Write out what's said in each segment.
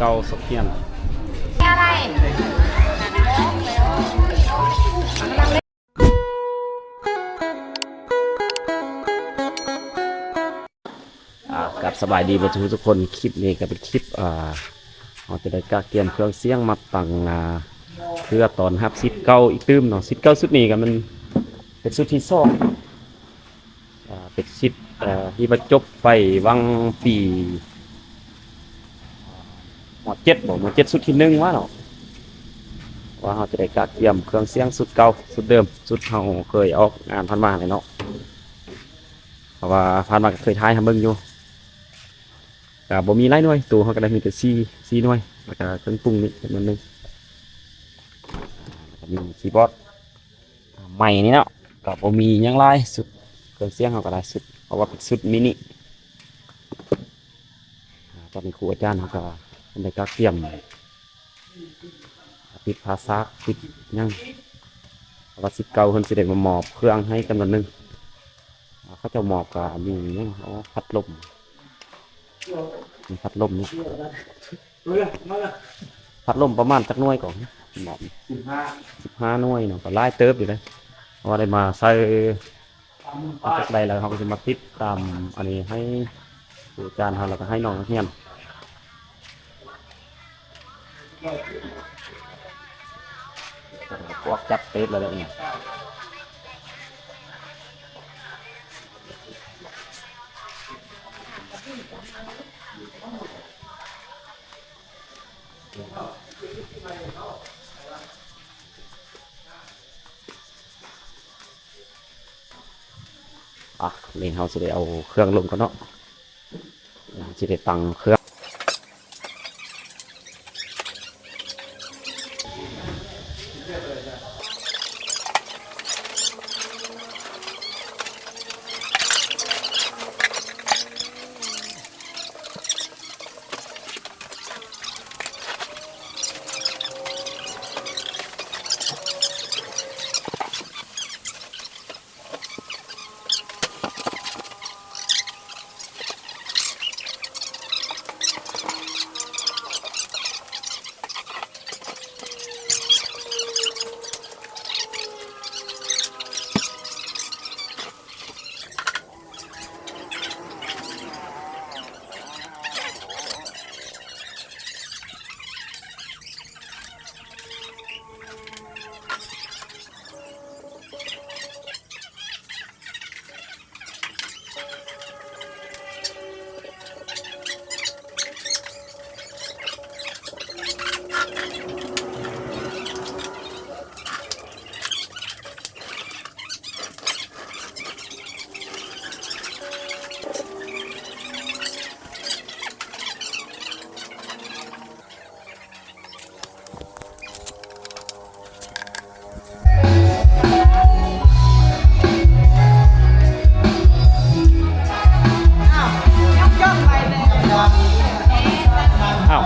ເກົ່າສັກຮຽນ. ອ່າ ກັບສະບາຍດີເບິດທຸກຄົນ. ຄລິບນີ້ກໍເປັນຄລິບ ອ່າ ເຮົາຈະໄດ້ກະກຽມເຄື່ອງສຽງມາຕັ້ງ ອ່າ ເພື່ອຕ້ອນຮັບສິດເກົ່າອີກຕື່ມເນາະ. ສິດເກົ່າຊຸດນີ້ກໍແມ່ນເປັນຊຸດທີສອງ ອ່າ ເປັນສິດ ເອີ ທີ່ວ່າຈົບໄປຫວ່າງປີ ມ.ເຈັດ ບໍ ມ.ເຈັດ ຊຸດທີໜຶ່ງວ່າເນາະ ວ່າເຮົາຈະໄດ້ກະກຽມເຄື່ອງສຽງຊຸດເກົ່າ ຊຸດເດີມ ຊຸດເຮົາເຄີຍອອກງານຜ່ານມານີ້ເນາະ. ເພາະວ່າຜ່ານມາກໍເຄີຍຖ່າຍໃຫ້ເບິ່ງຢູ່ ກໍບໍ່ມີຫຼາຍໜ່ວຍ ໂຕເຮົາກໍໄດ້ມີແຕ່ສີ່ ສີ່ໜ່ວຍ ແລ້ວກໍເຄື່ອງປຸງນີ້ຈຳນວນໜຶ່ງ ແລ້ວກໍມີຄີບອດ ອ່າ ໄມນີ້ເນາະ ກໍບໍ່ມີຫຍັງຫຼາຍ ຊຸດເຄື່ອງສຽງເຮົາກໍຫຼາຍຊຸດ ເພາະວ່າເປັນຊຸດມິນິ. ອ່າ ຕອນນີ້ຄູອາຈານເຮົາກໍໄດ້ກະກຽມ ຕິດຜ້າສາກ ຕິດຫຍັງ ເພາະວ່າສິດເກົ່າເພິ່ນຊິໄດ້ມາມອບເຄື່ອງໃຫ້ຈຳນວນໜຶ່ງ. ອ່າ ເຂົາເຈົ້າມອບກໍມີຫຍັງ ໂອ້ ພັດລົມ ມີພັດລົມນີ້ ພັດລົມປະມານຈັກໜ່ວຍກໍມອບ? ສິບຫ້າ ສິບຫ້າໜ່ວຍເນາະ ກໍຫຼາຍເຕີບຢູ່ເດ້ ເພາະວ່າໄດ້ມາໃສ່ ເຮົາຈັກໄດ້ແລ້ວ ເຮົາກໍຊິມາຕິດຕາມອັນນີ້ໃຫ້ຄູອາຈານເຮົາ ແລ້ວກໍໃຫ້ນ້ອງນັກຮຽນ ພວກຈັດເຕັບແລ້ວເດ້. ອ່ະ ນີ້ເຮົາຊິໄດ້ເອົາເຄື່ອງລົງກ່ອນເນາະ ຊິໄດ້ຕັ້ງເຄື່ອງ. ອ້າວ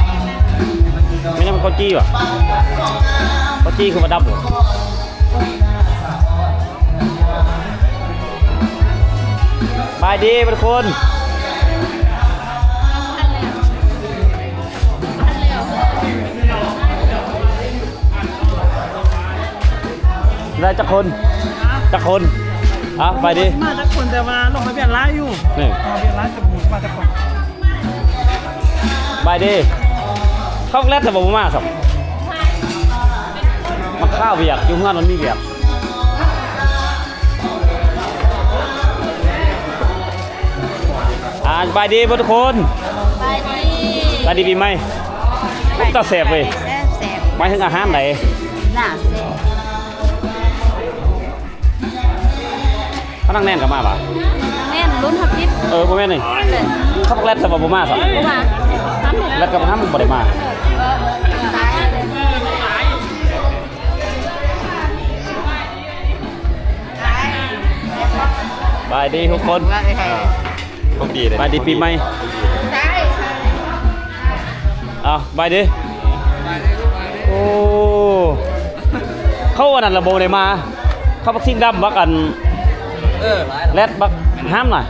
ແມ່ນຫຍັງມັນເຂົ້າຈີ່ຫວາ? ເຂົ້າຈີ່ຄືວ່າດຳຫວາ? ສະບາຍດີເບິດທຸກຄົນ. ໄດ້ຈັກຄົນ? ຈັກຄົນ? ອ່ະ ສະບາຍດີ. ມາຈັກຄົນ ແຕ່ວ່າລົງທະບຽນຫຼາຍຢູ່. ນີ້ ລົງທະບຽນຫຼາຍ ແຕ່ບໍ່ຮູ້ວ່າຈັກຄົນ. ສະບາຍດີ. ເຂົ້າແລັດ ແຕ່ວ່າບໍ່ມາຊ້ຳ. ມາຄາວຽກ ຢູ່ເຮືອນມັນມີວຽກ. ອ່າ ສະບາຍດີເບິດທຸກຄົນ. ສະບາຍດີ ສະບາຍດີປີໃໝ່. ໂອ້ ຕາແຊບເວີຍ. ແຊບໆ. ໝາຍເຖິງອາຫານໃດ? ໜ້າແຊບ. ພະນັກງານກໍມາຫວາ? ແມ່ນ ລຸ້ນຮັບຜິດ. ເອີ ບໍ່ແມ່ນນີ້. ແມ່ນເລີຍ. ເຂົ້າແລັດ ແຕ່ວ່າບໍ່ມາຊ້ຳ. ບໍ່ມາ. ແລັດກັບຫຳບໍ່ໄດ້ມາ. ເອີ ຕາຍ. ສະບາຍດີທຸກຄົນ. ໂຊກດີເດ້. ສະບາຍດີປີໃໝ່. ອ້າວ ສະບາຍດີ. ໂອ້ ເຂົາອັນນັ້ນລະບໍ່ໄດ້ມາ. ເຂົາບັກຊິງດຳ ບັກອັນ ເອີ ແລັດ ບັກຫຳນະ.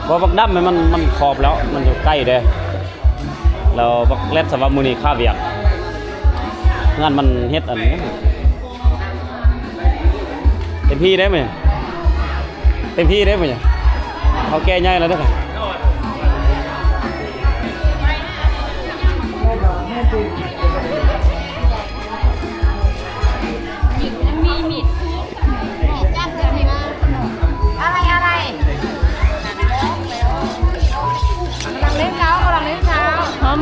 ບໍ່ ບັກດຳມັນ ມັນຂອບແລ້ວ ມັນຢູ່ໃກ້ເດ້. ແລ້ວບັກແລັດ ສຳລັບມື້ນີ້ຄາວຽກ ເຮືອນມັນເຮັດອັນນີ້ ເຕັມທີ່ເດ້ມື້ນີ້ ເຕັມທີ່ເດ້ມື້ນີ້ ເຮົາແກ່ໃຫຍ່ແລ້ວເດ້. ຄ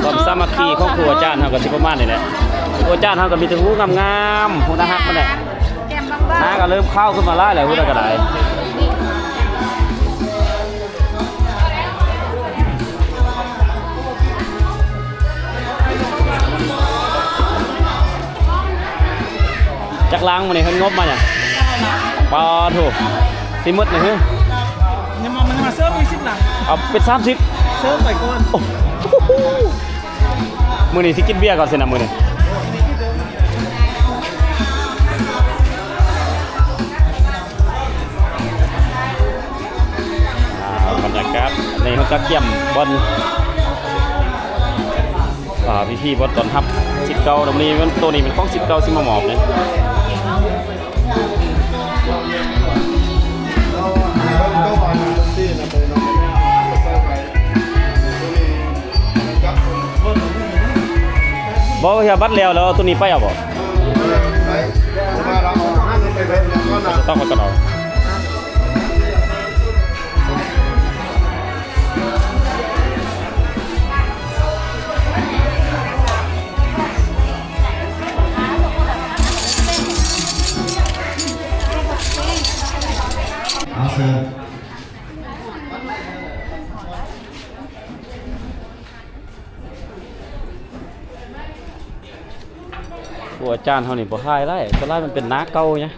ວາມສາມັກຄີຂອງຄູອາຈານເຮົາກໍຊິປະມານນີ້ແຫຼະ. ຄູອາຈານເຮົາກໍມີແຕ່ຜູ້ງາມໆ ຜູ້ໜ້າຮັກໝົດແຫຼະ. ໜ້າກໍເລີ່ມຂາວຂຶ້ນມາຫຼາຍແລ້ວ ຜູ້ໃດກໍໄດ້. ຈັກຫຼັງມື້ນີ້ເພິ່ນງົບມາຫຍັງ? ປາໂທ້ ຊິໝົດນີ້ຫື? ຍັງມາ ມັນມາເສີມອີກສິບຫຼັງ ເອົາເປັນສາມສິບ ເສີມໄປກ່ອນ. ໂອ້ ມື້ນີ້ຊິກິນເບຍກ່ອນຊິນະມື້ນີ້. ອ່າ ບັນຍາກາດໃນຫ້ອງກະກຽມບ່ອນ ອ່າ ພິທີບ່ອນຕ້ອນຮັບສິດເກົ່າ. ໂຕນີ້ແມ່ນ ໂຕນີ້ແມ່ນຂອງສິດເກົ່າຊິມາມອບເດ້. ບໍ່ ເຮັດບັດແລ້ວ ແລ້ວເອົາໂຕນີ້ໄປເອົາບໍ່? ຕ້ອງໄປກ່ອນເອົາ. ເອົາເຊີນ. ຄູອາຈານເຮົານີ້ບໍ່ຂາຍຫຼາຍ ສ່ວນຫຼາຍມັນເປັນໜ້າເກົ່າຫຍັງ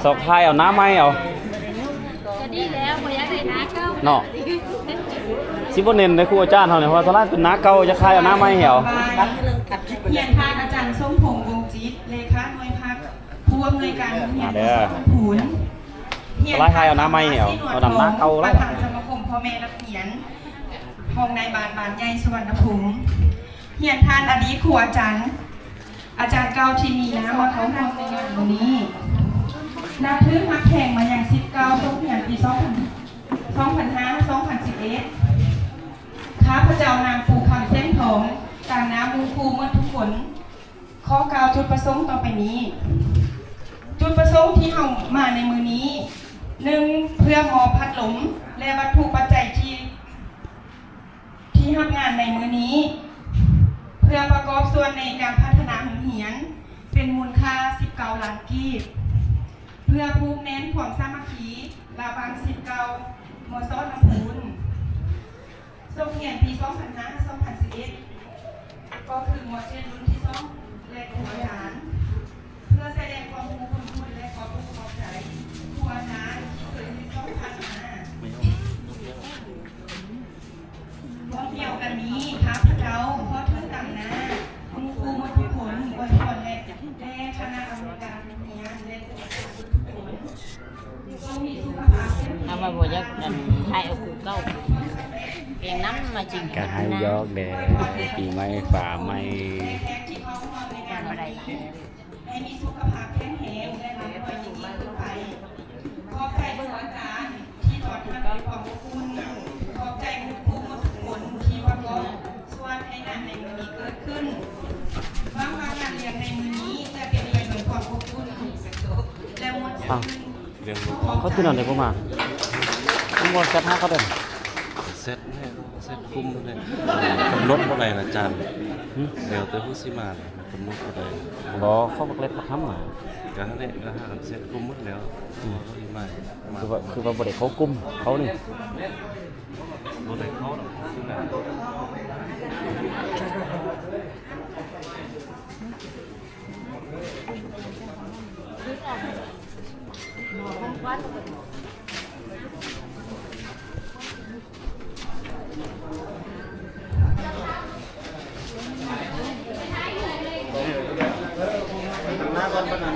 ຊອກຂາຍເອົາໜ້າໃໝ່ເອົາ ກໍດີແລ້ວ ບໍ່ຢາກໄດ້ໜ້າເກົ່າເນາະ. ຊິບໍ່ເນັ້ນເດ້ ຄູອາຈານເຮົານີ້ ເພາະວ່າສ່ວນຫຼາຍເປັນໜ້າເກົ່າ ຢາກຂາຍເອົາໜ້າໃໝ່ໃຫ້ເອົາ. ຮຽນຜ່ານອາຈານ ສົມພົງ ວົງຈິດ ເລຂາໜ່ວຍພັກ ຜູ້ອຳນວຍການໂຮງຮຽນ ເອີ ສະຫວັນນະພູມ. ຫຼາຍຂາຍເອົາໜ້າໃໝ່ແລ້ວ ເອົານຳໜ້າເກົ່າແລ້ວ. ປະທານສະມາຄົມພໍ່ແມ່ນັກຮຽນ ຫ້ອງນາຍບ້ານບ້ານໃຫຍ່ ສະຫວັນນະພູມ. ຮຽນຜ່ານອະດີດຄູອາຈານ ອາຈານເກົ່າທີ່ມີນາມມາເຂົ້າຮ່ວມໃນງານມື້ນີ້. ນັບຖືຮັກແພງມາຍັງສິດເກົ່າ ສົກຮຽນປີສອງພັນ ສອງພັນຫ້າ ສອງພັນສິບເອັດ. ຂ້າພະເຈົ້ານາງ ພູຄຳ ແສງທອງ ຕາງໜ້າໝູ່ຄູໝົດທຸກຄົນ ຂໍກ່າວຈຸດປະສົງຕໍ່ໄປນີ້. ຈຸດປະສົງທີ່ເຮົາມາໃນມື້ນີ້ ໜຶ່ງ ເພື່ອມອບພັດລົມ ແລະ ວັດຖຸປັດໄຈທີ່ ທີ່ຮັບງານໃນມື້ນີ້ ເພື່ອປະກອບສ່ວນໃນການພັດທະນາໂຮງຮຽນ ເປັນມູນຄ່າສິບເກົ້າລ້ານກີບ ເພື່ອຜູກແໜ້ນຄວາມສາມັກຄີລະຫວ່າງສິດເກົ່າ ມສ ລຳພູນ. ສົກຮຽນປີສອງພັນຫ້າ ສອງພັນສິບເອັດ ກໍຄື ມ.ເຈັດ ລຸ້ນທີສອງ ແລະ ຄູອາຈານ ເພື່ອສະແດງຄວາມຮູ້ບຸນຄຸນ ແລະ ຂອບອົກຂອບໃຈຄູອາຈານທີ່ເຄີຍສິດສອນຜ່ານມາ. ພ້ອມດຽວກັນນີ້ ຂ້າພະເຈົ້າຂໍຖືຕາງໜ້າໝູ່ຄູ່ໝົດທຸກຄົນ ອວຍພອນ ແລະ ແດ່ຄະນະອຳນວຍການໂຮງຮຽນ ແລະ ຄູອາຈານໝົດທຸກຄົນ. ຖ້າວ່າບໍ່ຢາກ ອັນ ຖ່າຍເອົາຜູ້ເກົ່າ ເພງນຳມາຈິງ ກະໃຫ້ຢອກແດ່ ປີໃໝ່ຟ້າໃໝ່. ໃຫ້ມີສຸຂະພາບແຂງແຮງ ແລະ ຮ່ຳລວຍຍິ່ງໆຂຶ້ນໄປ. ຂອບໃຈຄູອາຈານທີ່ຕ້ອນຮັບດ້ວຍຄວາມອົບອຸ່ນ. ຂອບໃຈໝູ່ຄູ່ໝົດທຸກຄົນທີ່ປະກອບສ່ວນໃຫ້ງານໃນມື້ນີ້ເກີດຂຶ້ນ. ຫວັງວ່າງານລ້ຽງໃນມື້ນີ້ຈະເຕັມໄປດ້ວຍຄວາມອົບອຸ່ນ ແລະ ມ່ວນຊື່ນ. ເຂົາຄືນັ້ນເດ້ ບໍ່ມາ ມັນບໍ່ແຊັດຫາເຂົາເດ້. ແຊັດແນ່ ແຊັດກຸ່ມແນ່ ກຳນົດບໍ່ໄດ້ລະຈານ. ຫຶ? ແລ້ວແຕ່ຜູ້ຊິມາ ກຳນົດບໍ່ໄດ້. ບໍ່ ເຂົາບັກເລັດບັກຫຳນະ ກະຫັ້ນແຫຼະ ກະຫາກັນແຊັດກຸ່ມໝົດແລ້ວ. ອືມ ເຂົາຊິມາ ຄືວ່າ ຄືວ່າບໍ່ໄດ້ເຂົ້າກຸ່ມເຂົານີ້. ບໍ່ໄດ້ເຂົ້າດອກ. ໜ້າກ່ອນປານນັ້ນ.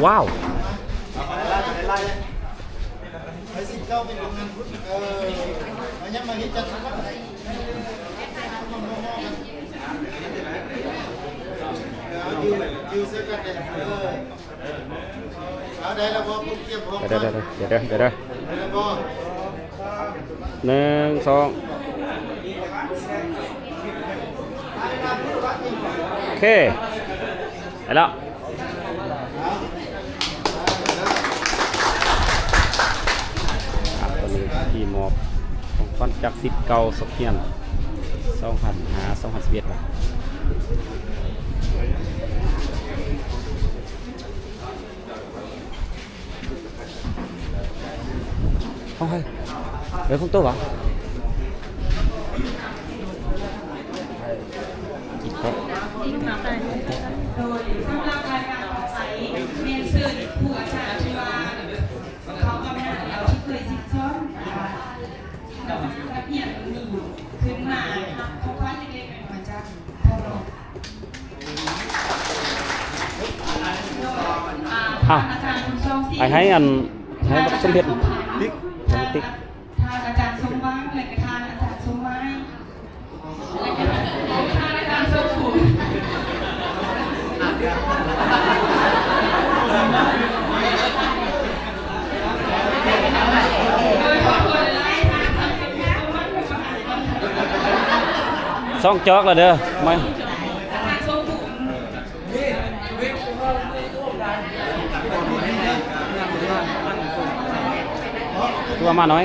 ວ້າວ ເດີໆໆ ດຽວໆ ດຽວໆ ໜຶ່ງ ສອງ ໂອເຄ ໄປແລ້ວ. ຕອນນີ້ພິທີມອບຂອງຂວັນຈາກສິດເກົ່າສັບຮຽນ ສອງພັນຫ້າ ສອງພັນສິບເອັດ ເອົາໃຫ້ ເອີ ຂອງໂຕຫວາ? ໂດຍສຳລັບລາຍການຕໍ່ໄປ ແມ່ນເຊີນຜູ້ອາຈານທີ່ວ່າເຂົາອຳນາດແລ້ວ ທີ່ເຄີຍສິດສອນ ອ່າ ນັກຮຽນນີ້ ຂຶ້ນມາຮັບຂອງຂວັນເລັກໆນ້ອຍໆຈາກພໍ່ນ້ອງ. ອ່ະ ໄປໃຫ້ອັນ ໃຫ້ບັກສົມເພັດຕິກ ຕິກ ທ່ານອາຈານສົມຫວັງ ແລະກະທ່ານອາຈານສົມໝາຍ ແລະກະທ່ານອາຈານສົມບູນ. ສອງຈອກແລ້ວເດີ ມາ ຄືວ່າມາໜ້ອຍ.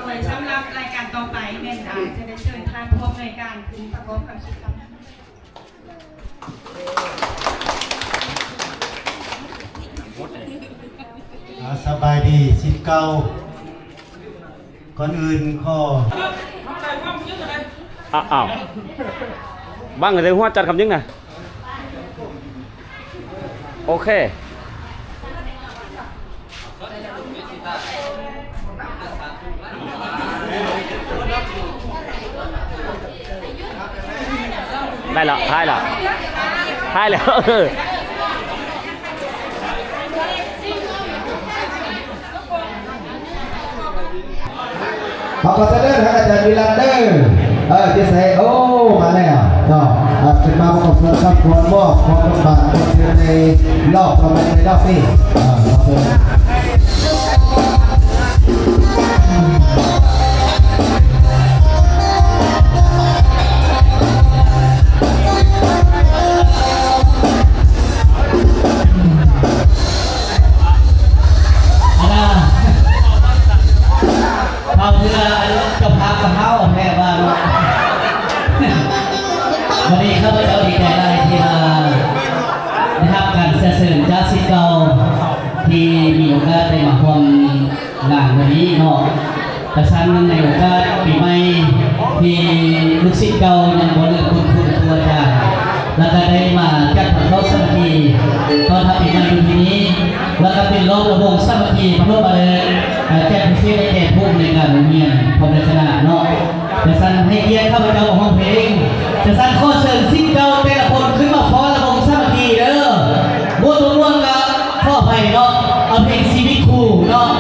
ໂດຍສຳລັບລາຍການຕໍ່ໄປແມ່ນ ອາ ຈະໄດ້ເຊີນທ່ານຜູ້ອຳນວຍການຂຶ້ນປະກອບຄຳຄິດຄຳ ອ່າ ສະບາຍດີ ສິດເກົ່າ. ກ່ອນອື່ນຂໍ ອ້າວ ບັງໃສ່ຫົວຈັດຄຳຍິງນະ. ໂອເຄ ໄດ້ລະ ຖ່າຍລະ ຖ່າຍແລ້ວ ເອີ. ເຮົາຂໍສະເໜີທ່ານອາຈານວິລັດເດີ ເອີ ຢູ່ໃສ? ໂອ້ ມາແລ້ວເນາະ ເອີ ຂຶ້ນມາປະກອບສ່ວນຄຳຂວັນ ມອບຄວາມບົດບາດຄວາມເປັນໃນລອບ ຄວາມເປັນໃນລອບນີ້ ເອີ ຂໍເຊີນ. ອັນນ່າ ເຮົາເທື່ອເຈົ້າພາບກັບເຮົາແທ້ວ່າເນາະ. ວັນນີ້ຂ້າພະເຈົ້າດີໃຈຫຼາຍທີ່ວ່າໄດ້ຮັບການສະເໜີຈາກສິດເກົ່າ ທີ່ມີໂອກາດໄດ້ມາຮ່ວມງານມື້ນີ້ເນາະ. ກະຊັ້ນໃນໂອກາດປີໃໝ່ ທີ່ລູກສິດເກົ່າຍັງບໍ່ເລີກບຸນຄຸນຄູອາຈານ ແລ້ວກະໄດ້ມາຈັດພັດເຂົ້າສາມັກຄີ ຕ້ອນຮັບປີໃໝ່ຢູ່ທີ່ນີ້ ແລ້ວກະເປັນລອບລຳວົງສາມັກຄີ ປະຖົມມະເລີກ ແຈກພິເສດໃຫ້ແກ່ຜູ້ອຳນວຍການໂຮງຮຽນ ພ້ອມດ້ວຍຄະນະເນາະ. ຈັ່ງຊັ້ນໃຫ້ກຽດຂ້າພະເຈົ້າມາຮ້ອງເພງ. ຈັ່ງຊັ້ນຂໍເຊີນສິດເກົ່າແຕ່ລະຄົນຂຶ້ນມາຟ້ອນລຳວົງສາມັກຄີເດີ. ບໍ່ຕົກລວມກະຂໍອະໄພເນາະ. ເອົາເພງຊີວິດຄູ່ເນາະ.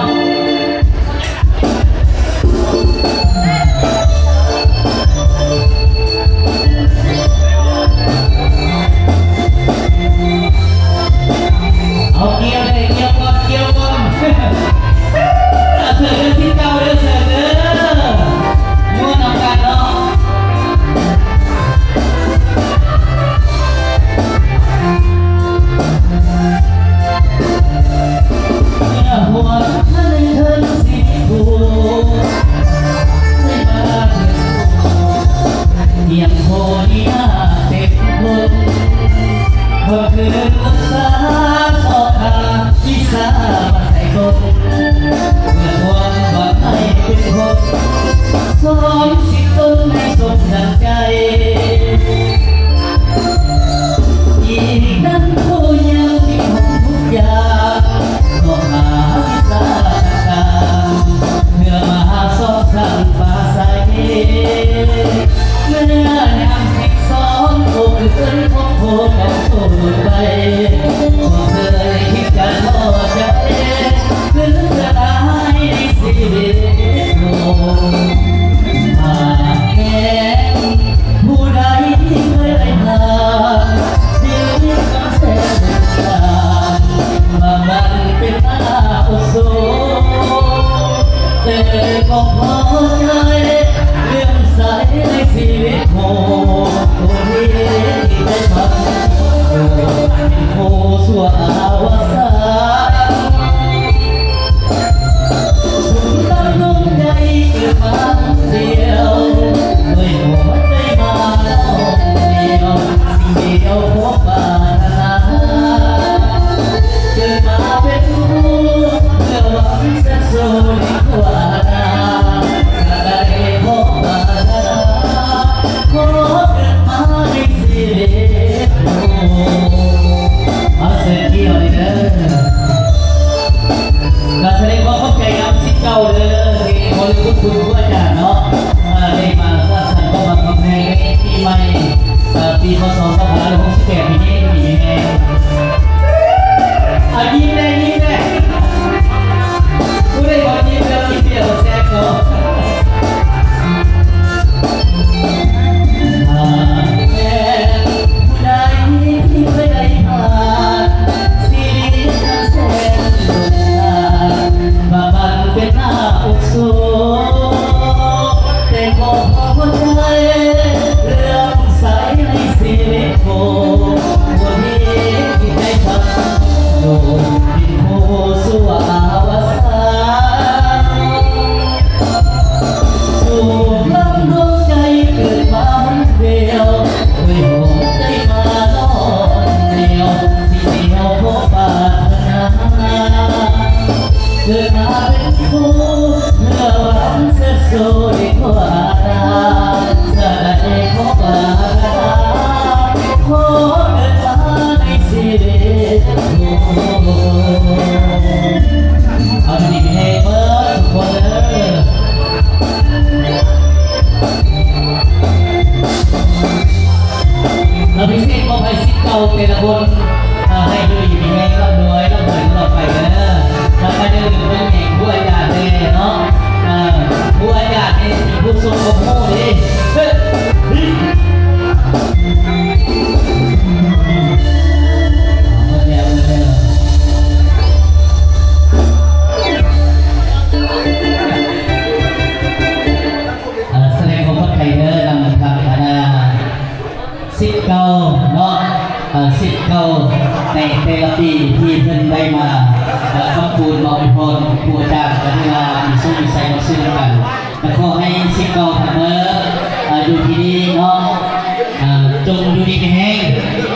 ເອົາກຽມເລີຍ ກຽມກ່ອນ ກຽມກ່ອນ. ເຊີນເດີສິດເກົ່າເດີ ເຊີນເດີ ມ່ວນນຳກັນເນາະ. ຄືນສາສອກຫາວິຊາມາໃສ່ຕົນ ເພື່ອຄວາມຫວັງໃຫ້ເປັນຜົນ ສອນສິດຕົນໃຫ້ສົມດັ່ງໃຈ. ອີກນັ້ນຜູ້ຍັງທີ່ຄົງທຸກຢ່າງ ສອກຫາວິຊາຕ່າງໆ ເພື່ອມາສອກສັງປາໄສ ເມື່ອຍາມສິບສອງ ໂອເອີຍຂອງໂພດຳໂຕໄປ ບໍ່ເຄີຍຄິດຈະທໍ້ໃຈ ຄືເທື່ອຫຼາຍໃນຊີວິດໂຕ ຫາກແມ່ນຜູ້ໃດເຄີຍໄດ້ຜ່ານ ຊີວິດກຳແສນເດີນທາງ ບາງວັນເປັນໜ້າອົດໂສ ແຕ່ກໍພໍໃຈ ເລື່ອມໃສໃນຊີວິດໂມ ໂອເຮ ທີ່ໄດ້ພັກໂອ ໂອຊົ່ວອາວະສານ ສົມດັ່ງດວງໃຈເກີດມາດຽວ ດ້ວຍຫົວໃຈມາດອງດຽວ ສິ່ງດຽວພວກປາດຖະໜາ ເກີດມາເປັນຜູ້ ເພື່ອຫວັງແສນສູງໃນທົ່ວໜ້າ ຈະໄດ້ພໍປາດຖະໜາ ຂໍເກີດມາໃນຊີວິດໂລກ. ເອົາເຊີນກ່ຽວເລີຍເດີ ກະສະແດງຄວາມຂອບໃຈນຳສິດເກົ່າເດີ ທີ່ຂໍເລີຍຂອບຄຸນຄູອາຈານເນາະ ເອີ ໄດ້ມາສ້າງສັນຄວາມຮັກຄວາມແພງໃນປີໃໝ່ ເອີ ປີ ພ.ສ. ສອງພັນຫ້າຮ້ອຍຫົກສິບແປດ ປີນີ້ ດີມີແຮງ ອາ ຍິ້ມແດ່ ຍິ້ມແດ່ ຜູ້ໃດບໍ່ຍິ້ມແລ້ວກິນເບຍບໍ່ແຊບເນາະ. ຫາກແມ່ນຜູ້ໃດທີ່ເຄີຍໄດ້ຜ່ານ ຊີວິດອັນແສນດົນນານ ບາງວັນເປັນໜ້າອົກໂສກ ແຕ່ກໍພໍໃຈ ເລື່ອມໃສໃນຊີວິດໂກ ບໍ່ມີໃຈພັນໂດ ເປັນໂກຊົ່ວອາວະສານ ສູບລຳດວງໃຈເກີດມາຄົນດຽວ ດ້ວຍຫົວໃຈມານອນດຽວ ທີ່ດຽວພໍປາດຖະໜາ ເກີດມາເປັນຄູ່ ເພື່ອຫວັງເຊີດຊູໃນທົ່ວອານາ ຈະໄດ້ພໍປາດຖະໜາ ຂໍເກີດມາໃນຊີວິດ ເອົາດີໆ ໃຫ້ເບິດທຸກຄົນເດີ. ແລ້ວພິເສດມອບໃຫ້ສິດເກົ່າແຕ່ລະຄົນ ເອີ ໃຫ້ຢູ່ດີມີແຮງ ລ່ຳລວຍ ລ່ຳລວຍຕະຫຼອດໄປເດີ. ແລ້ວກໍຢ່າລືມເບິ່ງແຍງຄູອາຈານແດ່ເນາະ ເອີ ຄູອາຈານນີ້ເປັນຜູ້ຊົງຄວາມຮູ້ເດ້ ເອີ ເອີ ເອີ ເອີ ສະແດງຄວາມຂອບໃຈເດີ ນຳທາງຄະນະສິດເກົ່າເນາະ ເອີ ສິດເກົ່າໃນແຕ່ລະປີທີ່ເພິ່ນໄດ້ມາ ເອີ ຄຳຄູນມາອວຍພອນຄູອາຈານ ກໍຖືວ່າມີໂຊກມີໄຊມາສູ່ນຳກັນ ກໍຂໍໃຫ້ສິດເກົ່າທັງໝົດ ເອີ ຢູ່ທີ່ນີ້ເນາະ ເອີ ຈົ່ງຢູ່ດີມີແຮງ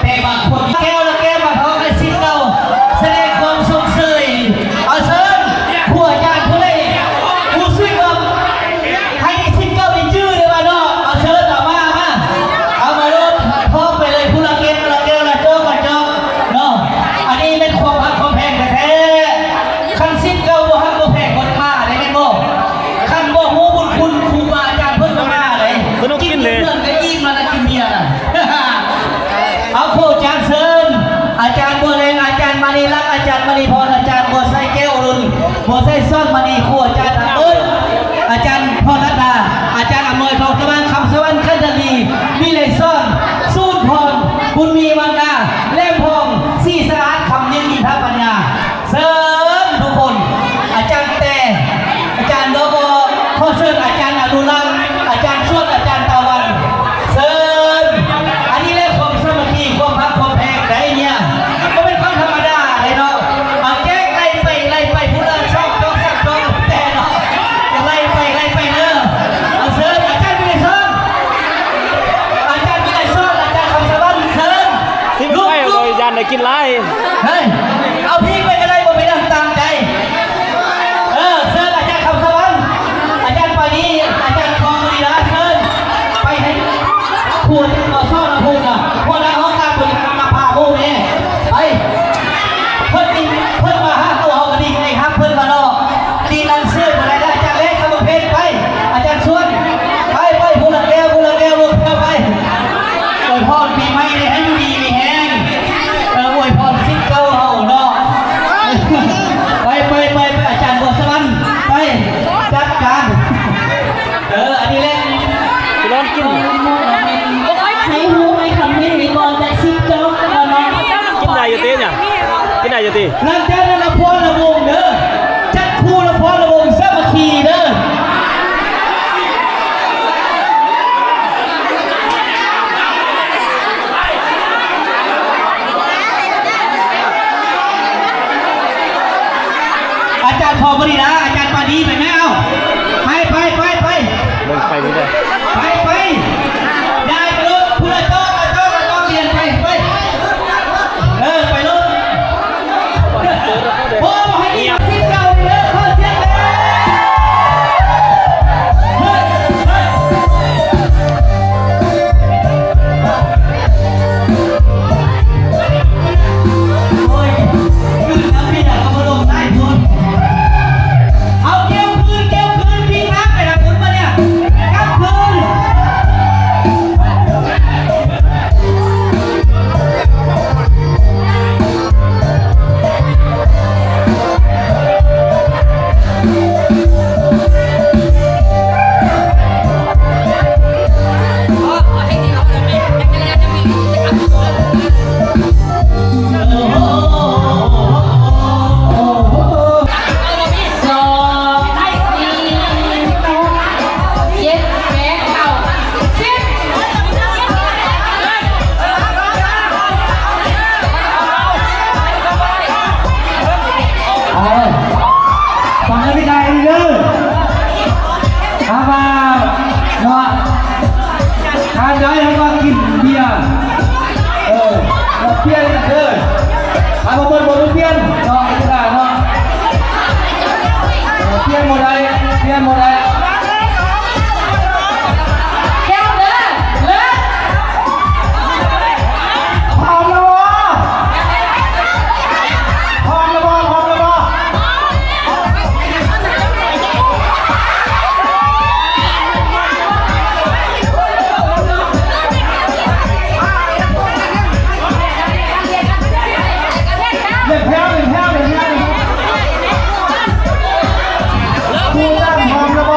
ແຕ່ບາງຄົນ ແກ້ວລະແກ້ວມາພ້ອມໃຫ້ສິດເກົ່າ ສະແດງຄວາມຊົມເຊີຍ ເອົາເຊີນຄູອາຈານຜູ້ໃດຮູ້ສຶກວ່າ ໃຫ້ສິດເກົ່າໄດ້ຈື່ໄດ້ວ່າເນາະ ເອົາເຊີນ ເອົາມາ ເອົາມາ ເອົາມາໂລດ ພ້ອມໄປເລີຍ ຜູ້ລະແກ້ວລະແກ້ວ ລະຈອກລະຈອກເນາະ ອັນນີ້ແມ່ນຄວາມຮັກຄວາມແພງແທ້ໆ ຄັນສິດເກົ່າບໍ່ຮັກບໍ່ແພງບໍ່ໄດ້ມາເດ້ ແມ່ນບໍ່? ຄັນບໍ່ຮູ້ບຸນຄຸນຄູບາອາຈານເພິ່ນບໍ່ມາເດ້ ສະໜຸກກິນເລີຍ ກິນເດືອນກໍອີ່ມແລ້ວນະ ກິນເບຍນະ ເອົາ ຂໍອາຈານເຊີນ ອາຈານບົວແດງ ອາຈານມະນີລັດ ອາຈານມະນີພອນ ອາຈານບົວໄຊແກ້ວອະລຸນ ບົວໄຊສອນມະນີ ຄູອາຈານອາເບີດ ອາຈານພອນລັດດາ ອາຈານອຳນວຍ ທອງສະຫວ່າງ ຄຳສະຫວັນ ຄັນທະລີ ວິໄລສອນ ສູນພອນ ບຸນມີ ວັງນາ ແຫຼມທອງ ສີສະອາດ ຄຳຍິງ ອິນທະປັນຍາ ເຊີນທຸກຄົນ ອາຈານແຕ່ ອາຈານ ດກ ຂໍເຊີນອາຈານອະນຸລັກ ອາຈານຊວນ ອາຈານຕາວັນ ເຊີນ ອັນນີ້ແຫຼະຄວາມສາມັກຄີ ຄວາມຮັກຄວາມແພງໄດ໋ເນຍ ບໍ່ແມ່ນຄວາມທຳມະດາເດ້ເນາະ ເອົາແຈກໄລ່ໄປ ໄລ່ໄປ ຜູ້ລະສອງຈອກສາມຈອກແຕ່ເນາະ ໄລ່ໄປ ໄລ່ໄປເດີ ເອົາເຊີນອາຈານວິໄລສອນ ອາຈານວິໄລສອນ ອາຈານຄຳສະຫວັນ ເຊີນ ສິບໄປເລີຍ ຢ້ານ ໄດ້ກິນຫຼາຍ. ເຮີ້ຍ ເອົາພີກໄປກໍໄດ້ ບໍ່ເປັນຫຍັງ ຕາມໃຈ. ເອີ ເຊີນອາຈານຄຳສະຫວັນ ອາຈານປານີ ອາຈານທອງມະນີລາ ເຊີນໄປໃຫ້ຄູ ເອີ ສອນລຳໂພງນະ ຫົວໜ້າຫ້ອງການບໍລິຫານນຳພາໝູ່ແດ່. ໄປ ເພິ່ນມີ ເພິ່ນມາຫາໂຕເຮົາກໍດີໃຈຮັກເພິ່ນມາເນາະ. ຕີນຳເຊື່ອມາໄດ້ ອາຈານເລັກ ຄຳເພັນ ໄປ ອາຈານຊວນ ໄປ ໄປ ຜູ້ລະແກ້ວ ຜູ້ລະແກ້ວ ລົງແຖວໄປ. ອວຍພອນປີໃໝ່ໃຫ້ຢູ່ດີມີແຮງ ເອີ ອວຍພອນສິດເກົ່າເຮົາເນາະ. ໄປ ໄປ ໄປ ໄປ ອາຈານບົວສະຫວັນ ໄປ ຈັດການ. ເອີ ອັນນີ້ແຫຼະ ຊິລອງກິນ ໃຫ້ຮູ້ໃຫ້ຄຳເຫັນກ່ອນຈາກສິດເກົ່າເນາະ. ກິນໄດ້ຢູ່ຕິ ນີ້ ກິນໄດ້ຢູ່ຕິ? ຫຼັງຈາກນັ້ນລະພອນລະວົງເດີ ຈັບຄູ່ລະພອນລະວົງສາມັກຄີເດີ. ອາຈານຂອງບໍລິລາ ອາຈານປານີໄປແມ່ເອົາ ໄປ ໄປ ໄປ ໄປ ເບິ່ງໄປບໍ່ໄດ້ ໄປ ໄປ ໄດ້ໄປໂລດ ຜູ້ລະຈອດ ລະຈອດ ລະຈອດ ປ່ຽນໄປ ໄປ ເອີ ໄປໂລດ. ໂອ້ ບໍ່ໃຫ້ມີສິດເກົ່າເດີ ຂໍສຽງເດີ. ເຮີ້ຍ ເຮີ້ຍ ໂອ້ຍ ຄືນນຳເມຍກໍບໍ່ລົງໄດ້ພຸ້ນ. ເອົາ ກ່ຽວຄືນ ກ່ຽວຄືນ ພິງທາງໄປທາງພຸ້ນບາດນີ້ ກັບຄືນ. ສອງ ສີ່ ຫົກ ເຈັດ ແປດ ເກົ້າ ສິບ. ເອົາ ຟັງໃຫ້ໄດ້ເດີ ຖ້າວ່າເນາະ ຖ້າໄດ້ໃຫ້ມາກິນເບຍ ເອີ ມາປ່ຽນກັນເດີ ຖ້າບໍ່ໝົດບໍ່ຕ້ອງປ່ຽນເນາະ ເຮັດໄດ້ເນາະ ປ່ຽນບໍ່ໄດ້ ປ່ຽນບໍ່ໄດ້. ແກ້ວເດີ ເລີດ. ພ້ອມແລ້ວບໍ່? ພ້ອມແລ້ວບໍ່? ພ້ອມແລ້ວບໍ່? ເປັນແຖວ ເປັນແຖວ ເປັນແຖວ ຜູ້ຕັ້ງພ້ອມແລ້ວ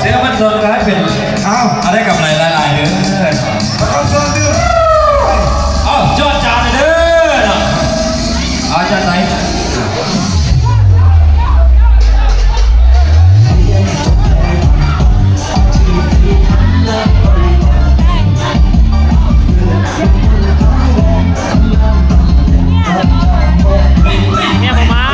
ແລ້ວມັນຈະກາຍເປັນ ອ້າວ ອາໄດ້ກຳໄລຫຼາຍໆເດີ. ເອົາ ຈອດຈານເດີເນາະ. ເອົາ ຈານໃດ? ເມຍບໍ່ມາ.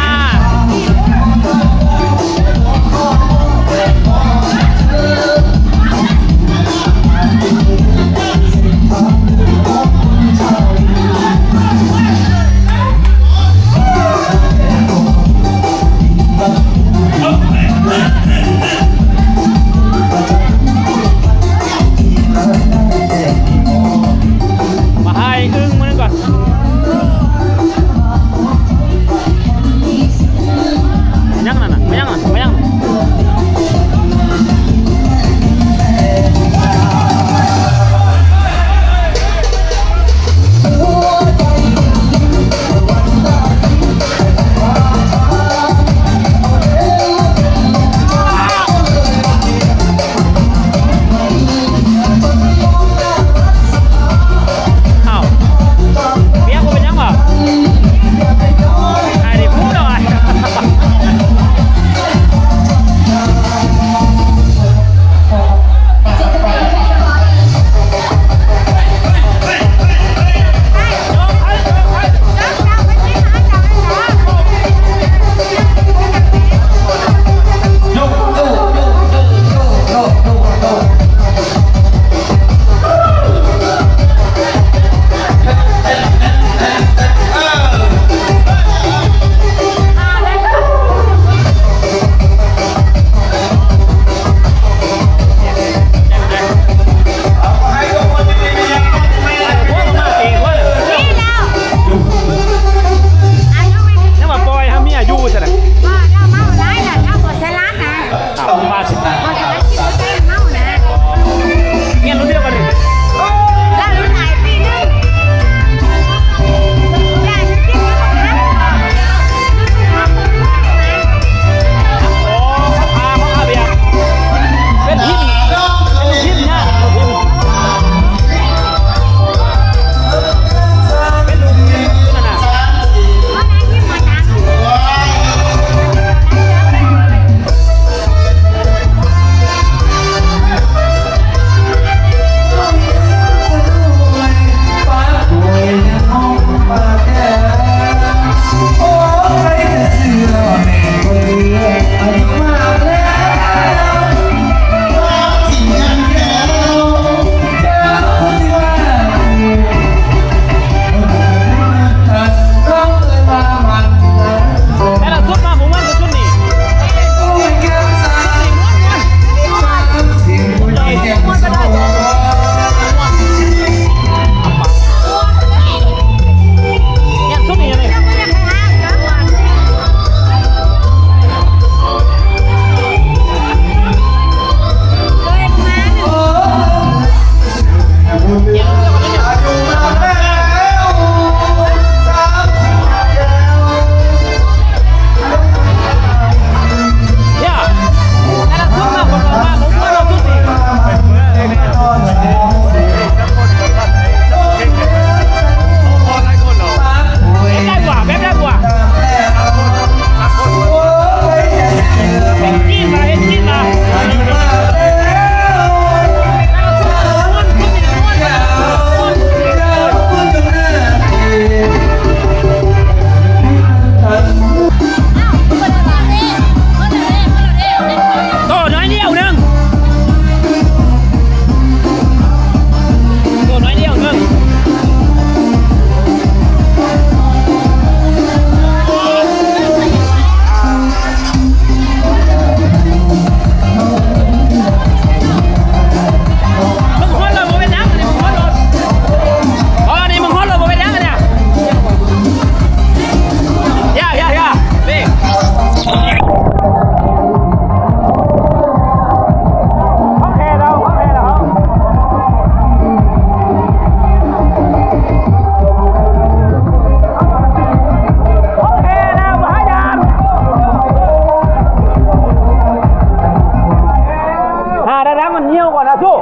ແຕ່ລະມັນຍ່ຽວກ່ອນນະ ສູ້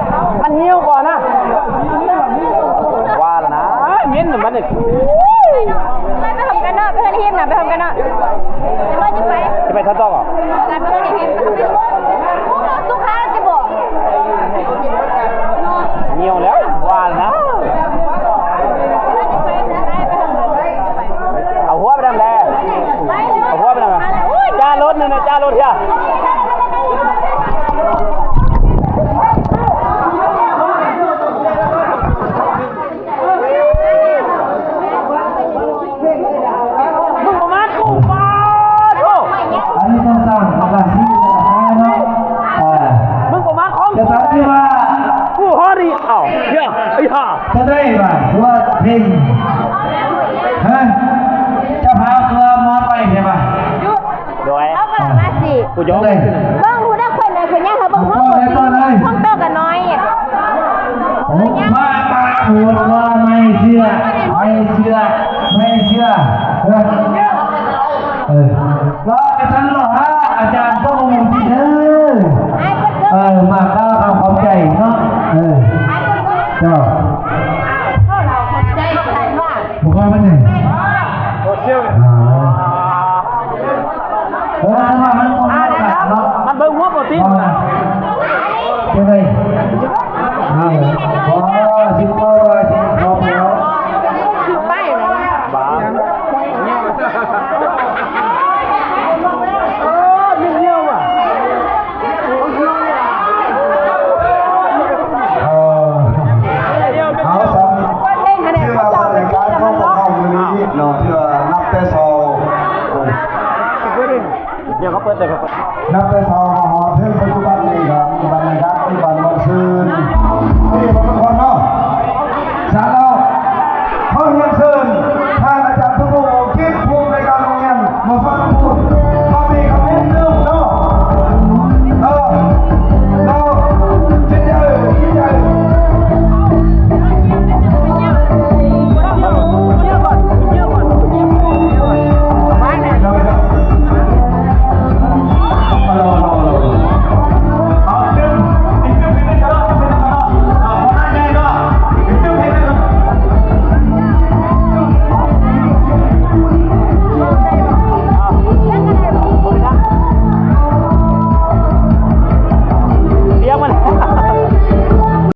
ມັນຍ່ຽວກ່ອນນະ ວ່າລະນະ ເໝັນມັນນີ້. ໄປ ໄປພ້ອມກັນເນາະ ໄປເຮືອນຮີມນະ ໄປພ້ອມກັນເນາະ ເຮົາຈະໄປ ຈະໄປທາງຕໍ່ບໍ? ໄປເຮືອນຮີມ ສຸຂາຈະບອກ ຍ່ຽວແລ້ວ ວ່າລະນະ. ເອົາຫົວໄປນຳແດ່ ເອົາຫົວໄປນຳແດ່. ຈ້າລົດນີ້ນະ ຈ້າລົດເທື່ອ. ມຶງບໍ່ມາກູ ປາໂທ ອັນນີ້ຕ້ອງສ້າງ ຕ້ອງສ້າງຊີວິດໃຫ້ເນາະ. ເອີ ມຶງບໍ່ມາຂອງ ຈະ ກູ ສັງເກດວ່າ ກູຮໍດີ ເອົ້າ ເຮີຍ ໄອ້ຫ່າ ຈະໄດ້ວ່າ ວ່າເພັງ ຮະ ເຈົ້າພາບຕົວມອດໄປແທ້ວ່າ ໂດຍ ເອົາກະລະມາຊິ ກູຢອມ ເບິ່ງຜູ້ໃດຄົນໃດຄົນຍາກ ເຮົາເບິ່ງ ເຮົາເບິ່ງ ຂອງໂຕກະນ້ອຍ. ໂອ້ ມາ ມາ ໂອ້ ມາ ໄມ້ເຊື່ອ ໄມ້ເຊື່ອ ໄມ້ເຊື່ອ ເອີ ເອີ ລໍໄປຊັ້ນເນາະ ອາຈານຕ້ອງລົງທີ່ເດີ. ເອີ ມາກ່າວຄຳຂອບໃຈເນາະ ເອີ ເຈົ້າ ບໍ່ຄ່ອຍປານໃດ ອ່າ ເອີ ຖ້າວ່າມັນບໍ່ມີໂອກາດເນາະ ມັນເບິ່ງຫົວບໍ່ຕິດນະ ຈັ່ງໃດ ເອົາ ບໍ່ ຊິບໍ່ວ່າຊິເຂົ້າໄປ